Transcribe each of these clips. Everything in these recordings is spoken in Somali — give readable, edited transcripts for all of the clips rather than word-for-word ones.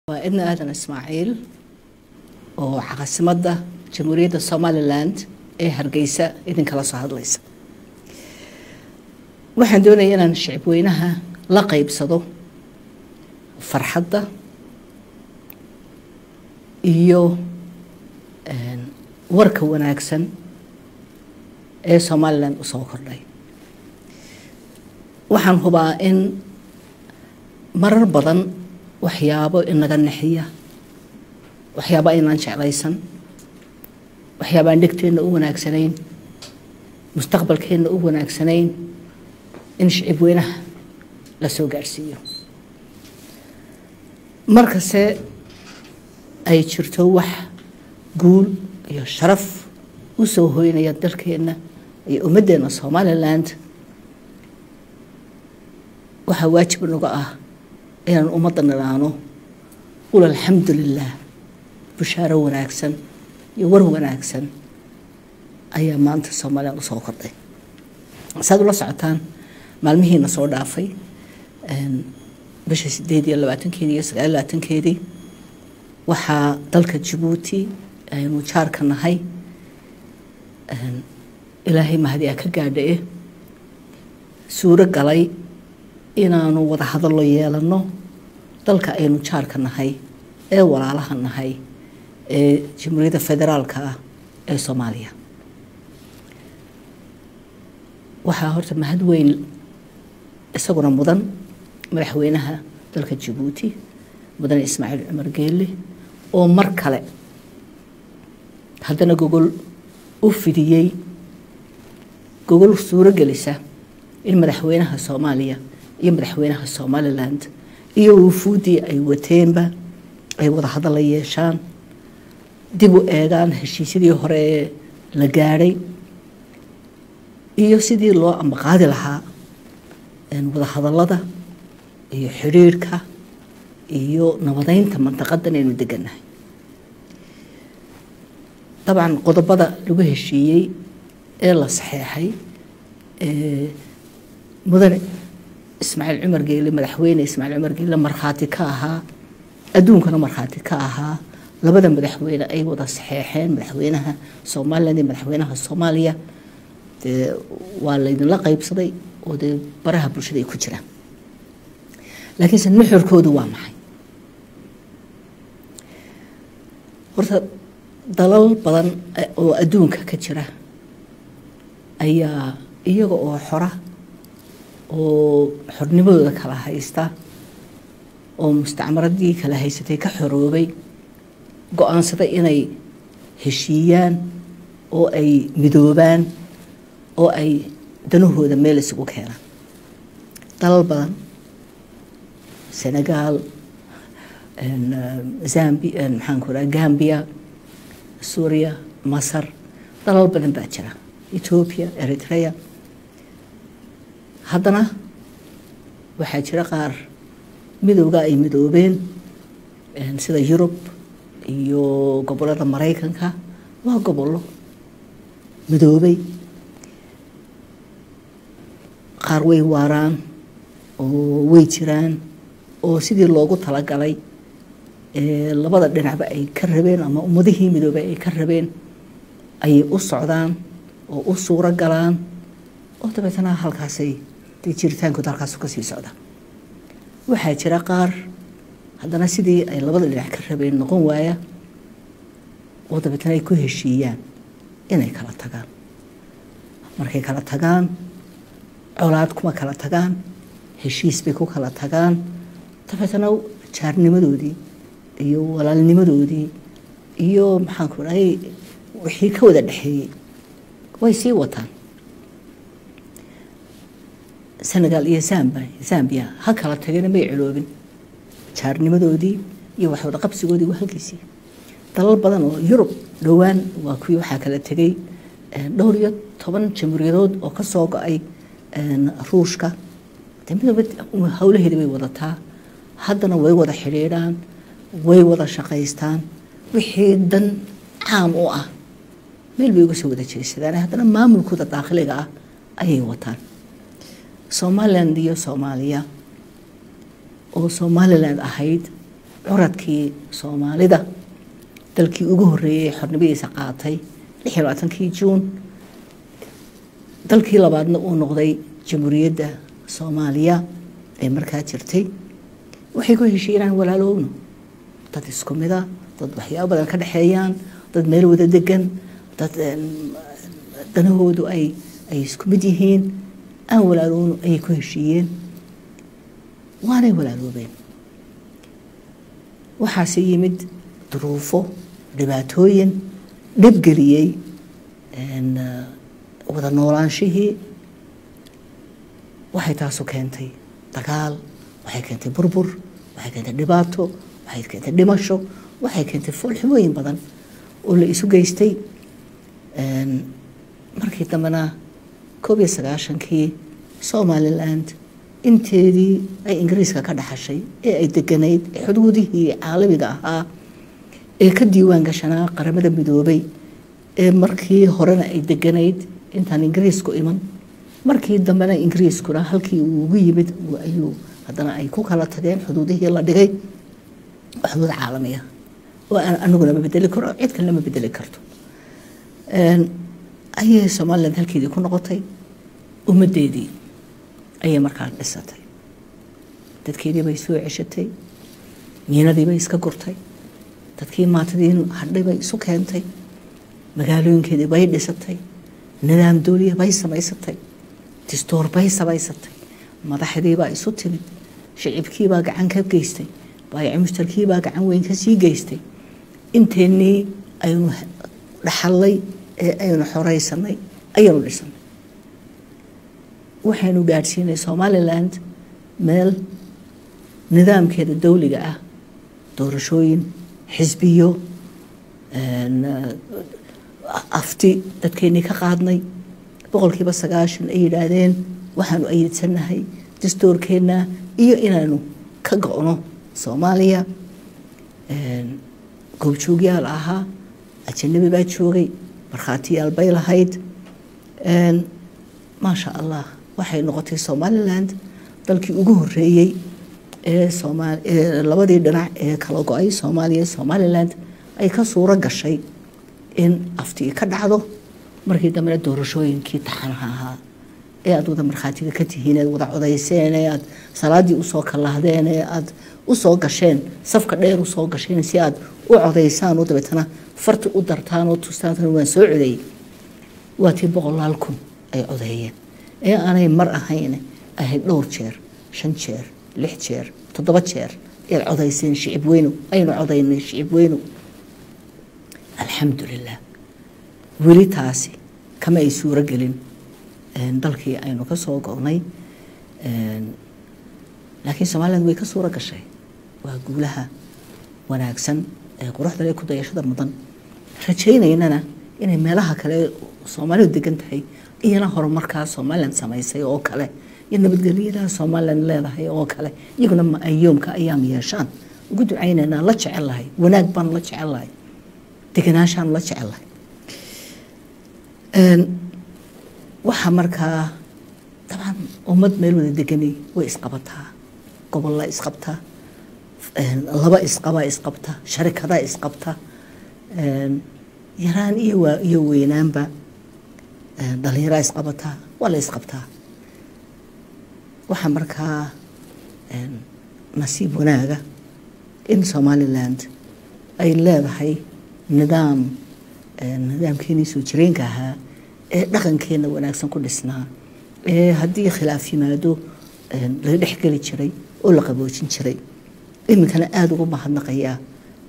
Waa Edna Aadan Ismaaciil oo caasimadda Jamhuuriyadda Somaliland ee Hargeysa idinkala soo hadlaysa. Waxaan doonaya inaan shicibweynaha la qeybsado farxadda iyo warka wanaagsan ee Somaliland usoo kordhay. Waxaan hubaa in marar badan waxyaabo inaga naxiya, waxyaabo aynaan jeclaysan, waxyaabo aan dhegteenna u wanaagsanayn, mustaqbalkeenna u wanaagsanayn, in shicib weynaha la soo gaadhsiiyo. Markase ay jirto wax guul iyo sharaf u soo hoynaya dalkeenna iyo ummaddeena Somaliland, waxaa waajib inaga ah inaan ummadda nidhaano qul alxamdu lilah, bushaaro wanaagsan iyo war wanaagsan ayaa maanta Somaliland usoo kordhay. Saad ula socotaan, maalmihiina soo dhaafay, bisha 28-keedii iyo 29-keedii, waxaa dalka Jabuuti aynu jaarka nahay, Ilaahay mahadi a ka gaadha, suuro galay inaanu wada hadallo yeelano dalka aynu jaarka nahay ee walaalaha nahay ee Jamhuuriyadda Federaalka ah ee Soomaaliya. Waxaa horta mahad weyn isaguna mudan madaxweynaha dalka Jabuuti, mudane Ismaaciil Cumar Geelle, oo mar kale haddana gogol u fidiyey, gogol suuro gelisa in madaxweynaha Soomaaliya iyo madaxweynaha Somaliland iyo wufuuddii ay wateenba ay wada hadalla yeeshaan, dib u eegaan heshiisyadii hore ee la gaadhay iyo sidii loo ambaqaadi lahaa wada hadallada iyo xidhiirhka iyo nabadeynta mantaqadan aynu degannahay. Dabcan qodobada lagu heshiiyey ee la saxeexay ee mudane Ismaaciil Cumar Geele, madaxweyne Ismaaciil Cumar Geele markhaati ka ahaa, adduunkana markhaati ka ahaa, labada madaxweyne ay wada saxeexeen, madaxweynaha Somaliland iyo madaxweynaha Soomaaliya, dee waa laydinla qeybsaday oo dee baraha bulshada ay ku jiraan. Laakiinse nuxurkoodu waa maxay? Horta dalal badan oo adduunka ka jira ayaa iyaga oo xora oo xornimadooda kala haysta oo mustacmaradii kala haysatay ka xoroobay go-aansaday inay heshiiyaan oo ay midoobaan oo ay danahooda meel isugu keenaan. Dalal badan, Senegal, Zambi, maxaan ku raha, Gambia, Suuriya, Masar, dalal badan baa jira, Ethoopia, Eritrea. Haddana waxaa jira qaar midowga ay midoobeen, sida Yurub iyo gobollada Maraykanka, waa gobollo midoobay. Qaar way waaraan oo way jiraan oo sidii loogu talagalay labada dhinacba ay ka rabeen ama ummadihii midoobay ay ka rabeen ayay u socdaan oo u suuro galaan, oo dabeetana halkaasay dee jiritaankooda halkaasu kasii socda. Waxaa jira qaar haddana sidii ay labada dhinac ka rabeen noqon waaya oo dabeetana ay ku heshiiyaan inay kala tagaan. Markay kala tagaan, colaad kuma kala tagaan, heshiis bay ku kala tagaan. Dabeetana jaarnimadoodii iyo walaalnimadoodii iyo maxaan ku dhahay wixii ka wada dhexeeyey way sii wataan. Senegal iyo Zambia ha kala tagena, may ciloobin, jaarnimadoodii iyo wax wada qabsigoodii waa halkiisii. Dalal badan oo Yurub dhowaan waa kuwii waxaa kala tegay dhowr iyo toban jamhuuriyadood oo ka soo go-ay Ruushka. Dee midooba howlaheedii bay wadataa, haddana way wada xidhiidhaan, way wada shaqaystaan, wixii dan caam u ah meel bay uga soo wada jeesadaan, haddana maamulkooda daakhiliga ah ayay wataan. Somaliland iyo Soomaaliya oo Somaliland ahayd Curadkii Soomaalida, dalkii ugu horreeyey xornimadiisa qaatay 26-kii Juun, dalkii labaadna uu noqday Jamhuuriyadda Soomaaliya ee markaa jirtay, waxay ku heshiiyeen inaan walaalowno, dad isku mida, dad waxyaabo badan ka dhexeeyaan, dad meel wada degan, dad danahoodu ay isku mid yihiin, aan walaalowno ayay ku heshiiyeen, waanay walaaloobeen. Waxaase yimid duruufo, dhibaatooyin dhibgeliyey wada noolaanshihii. Waxay taasu keentay dagaal, waxay keentay burbur, waxay keentay dhibaato, waxay keentay dhimasho, waxay keentay foolxumooyin badan oo la isu geystay. Markii dambena 91-kii Somaliland inteedii ay Ingiriiska ka dhaxashay ee ay deganayd ee xuduudihii caalamiga ahaa ee ka diiwaan gashanaa Qaramada Midoobay, ee markii horena ay deganayd intaan Ingiriisku iman, markii dambena Ingiriiskuna halkii uu ugu yimid ayuu haddana ay ku kala tageen xuduudihii la dhigay, xuduud caalamiya oo aan anaguna ma bedeli karo, cid kalena ma bedeli karto, ayay Somaliland halkeedii ku noqotay. Ummaddeedii ayay markaa dhisatay, dadkeedii bay soo ceshatay, miinadii bay iska gurtay, dadkii maatadii hadhay bay isu keentay, magaalooyinkeedii bay dhisatay, nidaam dowliya bay samaysatay, dastuur bay samaysatay, madaxdii baa isu timid, shicibkiibaa gacan ka geystay, baayaci mushtarkiibaa gacan weyn ka sii geystay. Inteennii aynu dhaxallay ee aynu xoreysanay ayaynu dhisanay. Waxaynu gaadhsiinay Somaliland meel nidaamkeeda dowliga ah, doorashooyin, xisbiyo, afti dadkeennii ka qaadnay, 90% ay yidhaahdeen waxaanu ayidsanahay dastuurkeenna iyo inaanu ka go'no Soomaaliya. Goobjoogyaal ahaa, ajanabi baa joogay, markhaatiyaal bay lahayd. Maasha Allah, waxay noqotay Somaliland dalkii ugu horreeyey ee labadii dhinac ee kala go-ay, Soomaaliya, Somaliland, ay ka suuro gashay in aftii ka dhacdo. Markii dambena doorashooyinkii taxanaha ahaa ee aada wada markhaatiga ka tihiin, eed wada codayseen, ee aad salaadii usoo kalahdeen, ee aada usoo gasheen safka dheer, usoo gasheen si aad u codaysaan oo dabeetana farti u dartaan oo tustaan waan soo codeeyey, waa tii boqolaal kun ay codeeyeen ee aanay mar ahayn, ahayd dhowr jeer, 5 jeer, 6 jeer, 7 jeer ayaad codayseen shicib weynu, aynu codaynay shicib weynu. Alxamdulilah, weli taasi kama ay suuro gelin dalkii aynu ka soo go'nay, laakiin Somaliland way ka suuro gashay. Waa guulaha wanaagsan ee quruxda leh, ku dayashada mudan, rajaynaynana inay meelaha kale Soomaalidu degan tahay iyana horumarkaa Somaliland samaysay oo kale iyo nabadgelyada Somaliland leedahay oo kale iyaguna ayoomka ayaam yeeshaan ugu ducaynaynaa. La jecel lahay wanaag baan la jecel lahay, deganaanshaan la jecel lahay. Waxaa markaa dabcan ummad meel wada degani way isqabataa, gobolla isqabta, laba isqabaa isqabta, sharikadaa isqabta, yaraan iyo waa iyo weynaanba, dhalinyaraa isqabataa, waa la isqabtaa. Waxaa markaa nasiib wanaaga in Somaliland ay leedahay nidaam, nidaamkeenii soo jireenka ahaa ee dhaqankeena wanaagsan ku dhisnaa, ee haddii khilaaf yimaado laga dhexgeli jiray oo la qaboojin jiray. Iminkana aada ugu mahadnaqayaa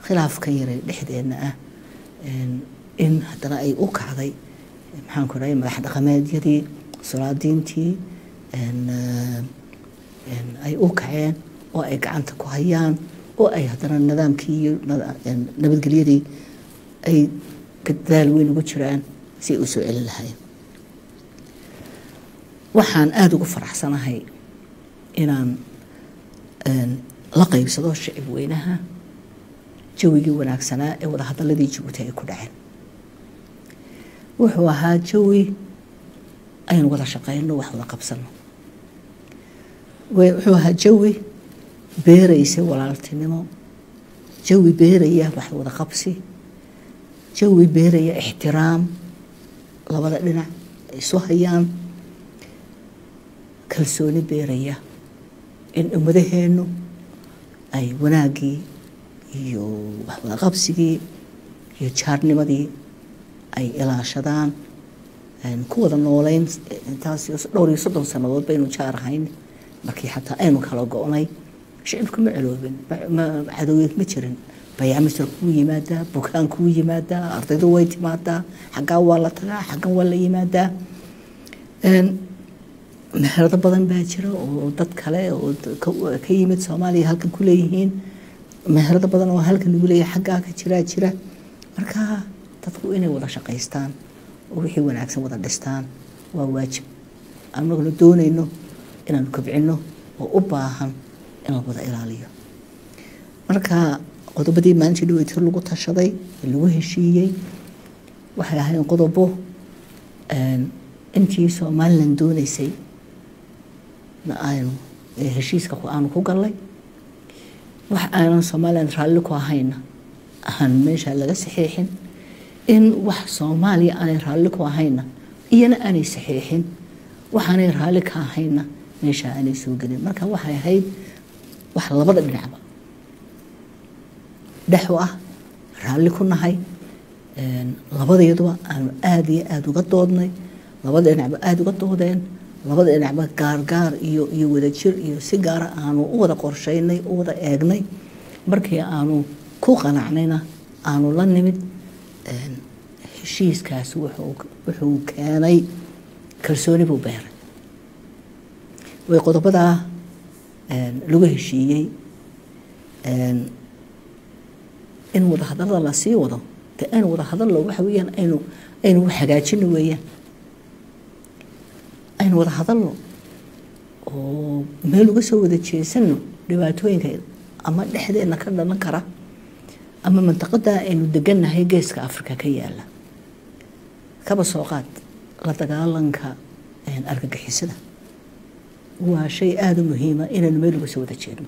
khilaafkan yare dhexdeena ah in haddana ay u kacday, maxaan ku dhahay, madax dhaqameedyadii, solaadiintii ay u kaceen oo ay gacanta ku hayaan oo ay haddana nidaamkii iyo nabadgelyadii ay dadaal weyn ugu jiraan si ay u soo celin lahaayeen. Waxaan aada ugu faraxsanahay inaan la qaybsado shicib weynaha jawigii wanaagsanaa ee wadahadaladii Jabuuti ay ku dhaceen. Wuxuu ahaa jawi aynu wada shaqeyno, wax wada qabsano. Wuxuu ahaa jawi beeraysay walaaltinimo, Jawi beeraya wax wada qabsi, jawi beeraya ixtiraam labada dhinac ay isu hayaan, kalsooni beeraya in ummadaheennu ay wanaaggii iyo wax wada qabsigii iyo jaarnimadii ay ilaashadaan, ku wada nooleyn intaas dhowr iyo 30 sannadood baynu jaar ahayn. Markii xataa aynu kala go-nay, shicibku ma celoobin, cadowgeed ma jirin. Bayaamisar kuu yimaadaa, bukaan kuu yimaadaa, ardaydu way timaadaa, xaggaa waa la tagaa, xaggan waa la yimaadaa. Meherado badan baa jira oo dad kale oo ka yimid Soomaaliya halkan ku leeyihiin, meherado badan oo halkan lagu leeyahay xaggaa ka jiraa jira. Marka dadku inay wada shaqaystaan oo wixii wanaagsan wada dhistaan waa waajib annaguna doonayno inaanu kobcino oo u baahan in la wada ilaaliyo. Marka qodobadii maalintii dhaweyta lagu tashaday ee lagu heshiiyey waxay ahayn qodobo intii Somaliland dooneysay na aynu heshiiska aanu ku galnay, wax aanan Somaliland raalli ku ahayna aan meesha laga saxiixin, in wax Soomaaliya aanay raalli ku ahayna iyana aanay saxiixin, waxaanay raalli ka ahayna meesha aanay soo gelin. Marka waxay ahayd wax labada dhinacba dhex u ah, raalli ku nahay, labadayaduba aanu aada iyo aada uga doodnay, labada dhinacba aada uga doodeen, labada dhinacba gaargaar iyo wadajir iyo si gaara aanu u wada qorsheynay, u wada eegnay. Markii aanu ku qanacnayna aanu la nimid heshiiskaasi. Wuxuu keenay kalsooni buu beeray. Way qodobadaa lagu heshiiyey in wadahadallada lasii wado, de aynu wada hadallo, waxa weeyaan aynu hagaajino weeyaan, aynu wada hadalno oo meel uga soo wada jeesano dhibaatooyinka ama dhexdeena ka dhalan kara ama mantaqada aynu degannahay Geeska Africa ka yaala. Kaba soo qaad la dagaalanka argagixisada, waa shay aada u muhiima inaynu meel uga soo wada jeedno.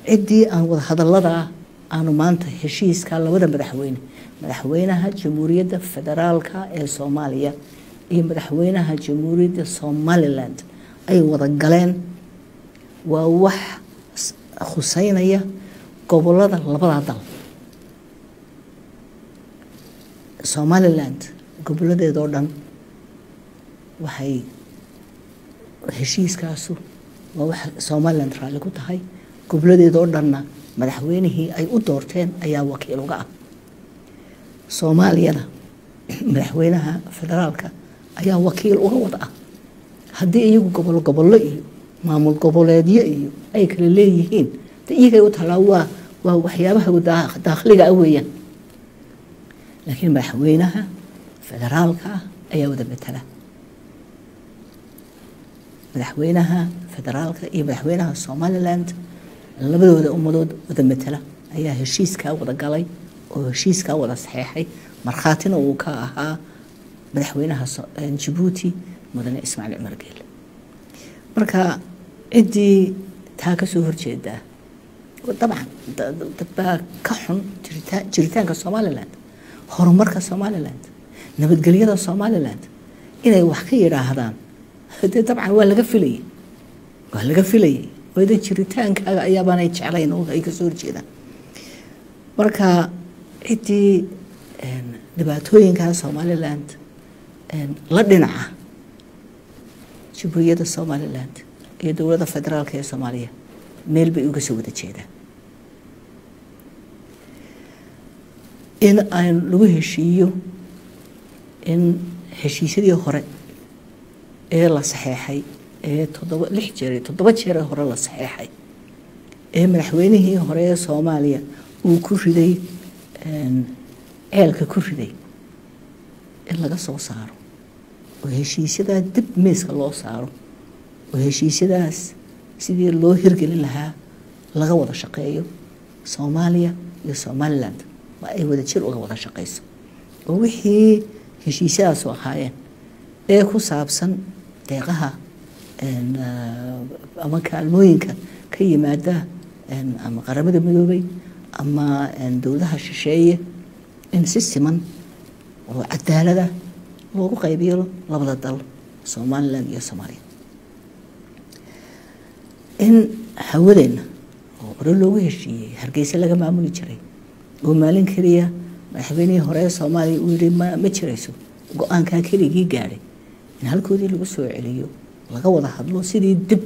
Ciddii aan wada hadallada aanu maanta heshiiska labada madaxweyne, madaxweynaha Jamhuuriyadda Federaalka ee Soomaaliya iyo madaxweynaha Jamhuuriyadda Somaliland ay wada galeen, waa wax khuseynaya gobolada labada dal. Somaliland goboladeedoo dhan waxay heshiiskaasu waa wax Somaliland raalli ku tahay, goboladeedoo dhanna madaxweynihii ay u doorteen ayaa wakiil uga ah. Soomaaliyana madaxweynaha federaalka ayaa wakiil uga wada ah. Haddii iyagu gobol gobollo iyo maamul goboleedyo iyo ay kala leeyihiin, de iyagay u talaa, waa waxyaabaha daakhliga ah weeyaan, laakiin madaxweynaha federaalka ah ayaa wada matala. Madaxweynaha federaalka iyo madaxweynaha Somaliland labadooda ummadood wada matala ayaa heshiiskaa wada galay oo heshiiskaa wada saxeexay, markhaatina uu ka ahaa madaxweynaha Jabuuti, mudane Ismaaciil Cumar Geele. Marka ciddii taa ka soo horjeedaa, dabcan dad baa ka xun jiritaanka Somaliland, horumarka Somaliland, nabadgelyada Somaliland, inay wax ka yidhaahdaan dee dabcan waa laga filayay, waa laga filayay. Wada jiritaankaaga ayaabaanay jeclayn oo ay kasoo horjeedaan. Marka ciddii dhibaatooyinka Somaliland la dhinaca Jamhuuriyadda Somaliland iyo dowladda federaalka ee Soomaaliya meel bay uga soo wada jeedaan. In aan lagu heshiiyo in heshiisyadii hore ee la saxeexay ee 7, 6 jeer iyo 7 jeer ee hore la saxeexay ee madaxweynihii hore ee Soomaaliya uu ku riday ceelka ku riday in laga soo saaro oo heshiisyadaa dib miiska loo saaro oo heshiisyadaas sidii loo hirgelin lahaa laga wada shaqeeyo, Soomaaliya iyo Somaliland waa ay wada jir uga wada shaqeyso, oo wixii heshiisyadaasu ahaayeen ee ku saabsan deeqaha ama kaalmooyinka ka yimaada ama Qaramada Midoobay ama dowladaha shisheeye in si siman oo cadaalada loogu qaybiyo labada dal, Somaliland iyo Soomaaliya. In hawadeenna oo hore loogu heshiiyey Hargeysa laga maamuli jiray, oo maalin keliya madaxweynihii hore ee Soomaaliya uu yihi ma jirayso, go-aankaa keligii gaadhay, in halkoodii lagu soo celiyo, laga wada hadlo sidii dib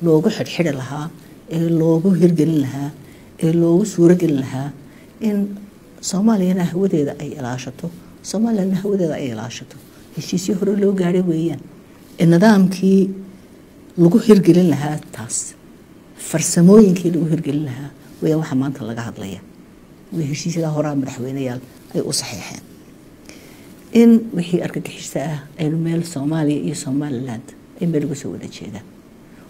loogu xidhxidhi lahaa ee loogu hirgelin lahaa ee loogu suurogelin lahaa in Soomaaliyana hawadeeda ay ilaashato, Somalilandna hawadeeda ay ilaashato. Heshiisyo hore loo gaadhay weeyaan ee nidaamkii lagu hirgelin lahaa taas, farsamooyinkii lagu hirgelin lahaa weeyaan waxaa maanta laga hadlaya. Way heshiisyada horaa madaxweyneyaal ay u saxiixeen. In wixii argagixisa ah aynu meel Soomaaliya iyo Somaliland ay meel uga soo wada jeedaan,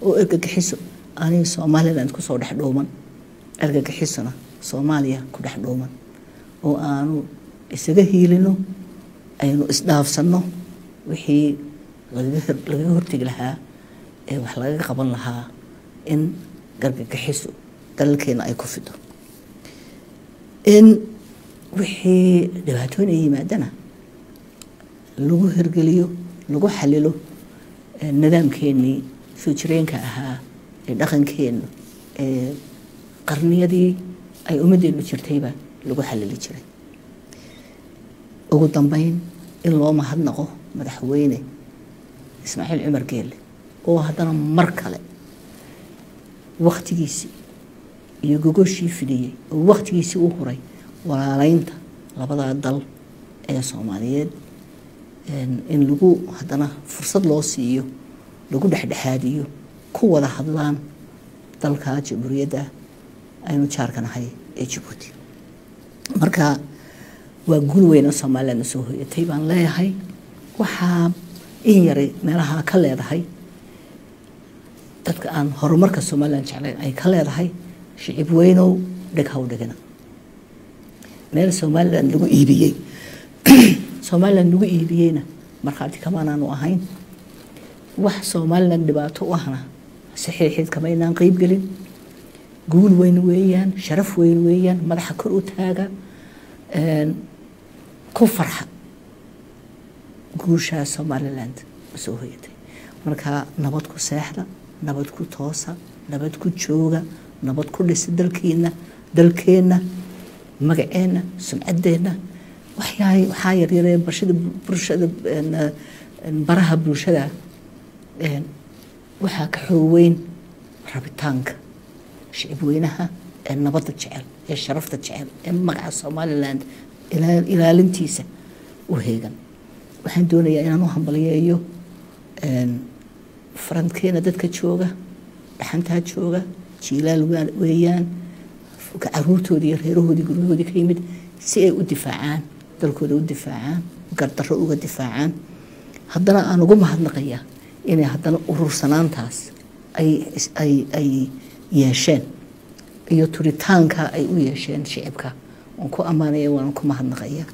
oo argagixiso aanay Somaliland kusoo dhex dhuuman, argagixisona Soomaaliya ku dhex dhuuman, oo aanu isaga hiilino, aynu isdhaafsanno wixii lagaga hortegi lahaa ee wax lagaga qaban lahaa in argagixiso dalalkeena ay ku fido. In wixii dhibaatooyin ay yimaadana lagu hirgeliyo, lagu xalilo nidaamkeenii soo jireenka ahaa ee dhaqankeenu ee qarniyadii ay ummaddeenu jirtayba lagu xalili jiray. Ugu dambeyn, in loo mahadnaqo madaxweyne Ismaaciil Cumar Geelle oo haddana mar kale waktigiisii iyo gogoshii fidiyey oo waktigiisii u huray walaaleynta labadaa dal ee Soomaaliyeed, in lagu haddana fursad loo siiyo, lagu dhexdhexaadiyo, ku wada hadlaan dalka jamhuuriyadda aynu jaarka nahay ee Jabuuti. Marka waa guul weyn oo Somaliland soo hoyatay baan leeyahay. Waxaa in yaray meelaha ka leedahay dadka aan horumarka Somaliland jeclayn ay ka leedahay, shicib weynow dheg haw dhigina. Meel Somaliland lagu iibiyey, Somaliland lagu iibiyeyna markhaati kamaanaanu ahayn, wax Somaliland dhibaato u ahna saxiixid kamaynaan qeyb gelin. Guul weyn weeyaan, sharaf weyn weeyaan, madaxa kor u taaga, ku farxa guushaa Somaliland soo hoyatay. Marka nabad ku seexda, nabad ku toosa, nabad ku jooga, nabad ku dhisa dalkiina, dalkeenna, magaceenna, sumcaddeenna. Waxyaa waxaa yaryaree barshada bulshada, baraha bulshada, waxaa ka xoog weyn rabitaanka shicib weynaha ee nabadda jecel, ee sharafta jecel, ee magaca Somaliland ilaalintiisa u heegan. Waxaan doonayaa inaan u hambaliyeeyo farankeena dadka jooga dhaxantaa jooga, jiilaal weeyaan, caruurtoodii iyo reerahoodii guryahoodii ka yimid si ay u difaacaan dalkooda, u difaacaan gardarro, uga difaacaan. Haddana aan ugu mahadnaqayaa inay haddana urursanaantaas ay yeesheen iyo turitaanka ay u yeesheen shicibka. Waan ku ammaanaya, waan ku mahadnaqaya.